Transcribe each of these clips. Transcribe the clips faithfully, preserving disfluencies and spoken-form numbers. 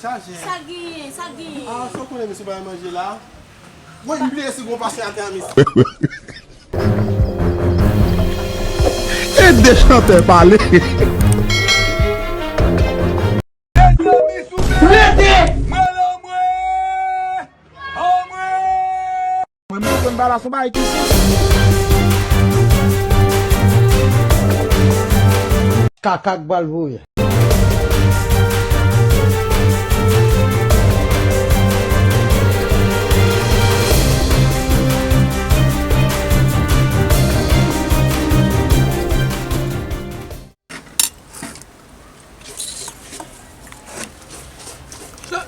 Chaje. Sa genyen, sa genyen. Ah, sa w konnen, mesye, pa manje la. Woy, m bliye si gon pasyan atè a, mesye. E de chantè pale. Rete! Mwen, mwen, mwen, ba la, son bagay ki. Kaka k pral voye.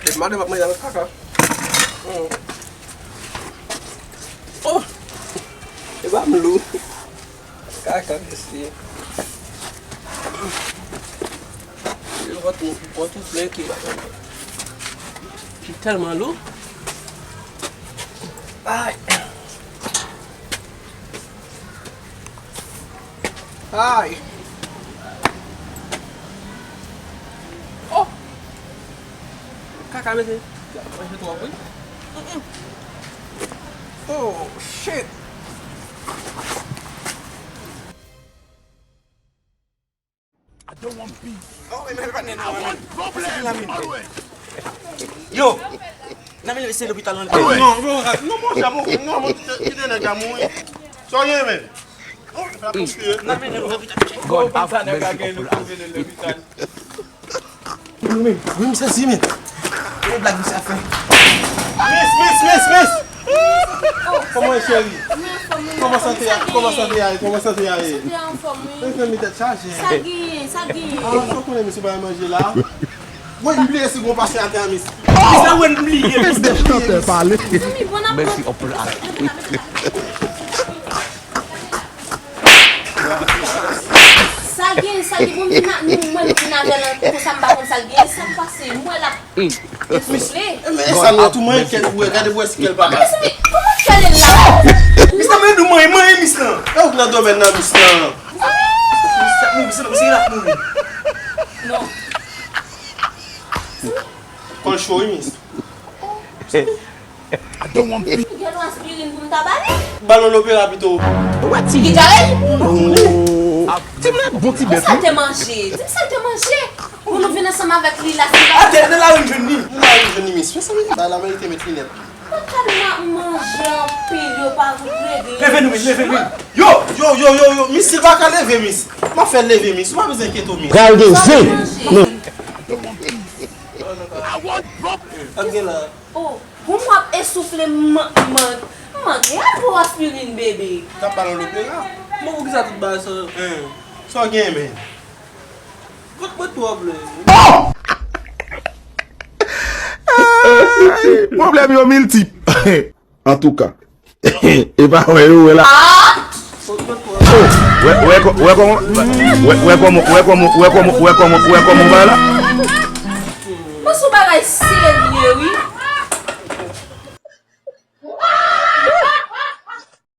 Depi maten m ap manje avèk kaka. Hmm. Oh! E pa m lou. Kaka, mesye. Yo, vant mwen, vant mwen plen ki, ki tèlman lou. Ay! Ay! Oh! Kaka, mesye. Manje twòp, wi. Mm-mm. Oh, shit! I don't want peace. Oh, men, men, men, men, men. I want problem always. Yo! N a mennen l se lopital, non? Non, non, non, monchè, mon, non, mon, kite nèg la mouri. Sa w gen, men? Oh, fè atansion. N a mennen l lopital. God have mercy upon us. Wi, men, wi, m sezi, men. Yon blag misye ap fè. Miss, miss, miss, miss! Kòman e, cheri? Kòman sante a? Kòman sante a ye? Kòman sante a ye? Sante a anfòm, wi. Mezanmi, tèt chaje. Sa genyen, sa genyen. Ah, sa w konnen, mesye, pa manje la. Woy, m bliye si gon pasyan atè a, mesye. Misye, wè, m bliye, misye, m bliye, misye. Mèsi, on peut le. Sa gen, sa gen, bon, nou, nou, mwen, nou vin avè l konsa, m pa konn sa l gen, sa k pase, m wè l ap soufle. Men sa nou tou mwen kèt, ou wè, gade pou wè si kè l pa ka. Mezanmi, kòman kè l la? Miss lan, men nou mwen, mwen, miss lan. E ou k nan domèn nan, miss lan. Miss lan, miss lan, miss lan ap mouri. Non. Kòl cho, wi, miss. I don't want peace. Ou gen yon aspirin pou m ta ba li? Ba l yon lopera pito. Ou wè ti. Li djale? Ti m nan bon ti bèt, wi. Sa l te manje? Di m sa l te manje. Pou nou vin ansanm avèk li la, se la. Atè, nan lari m jwenn li. Nan lari m jwenn li, miss. Mezanmi, bagay la merite met linèt. Mwen tèlman manje anpil, yo pa regle. Leve nou, miss, leve nou. Yo, yo, yo, yo, yo, miss, si l pa ka leve, miss. M ap fè l leve, miss. Ou pa bezwen enkyete w, miss. Pral gen zen. Non. I want problem. Sa k gen la? Oh, pou m w ap esoufle, m, m, m manke al pran aspirin, bebe. T ap ba l yon lopera. Bon, poukisa tout bagay sa? Hein. Sa w gen, men? Kot mwen twòp lè. Oh! Ay, pwoblèm yo miltip. Antouka. E pa wè yo wè la. Ah! Oh, wè, wè kò-, wè kòman, wè, wè kòman, wè kòman, wè kòman, wè kòman, wè kòman bagay la. Mwen sou bagay serye, wi.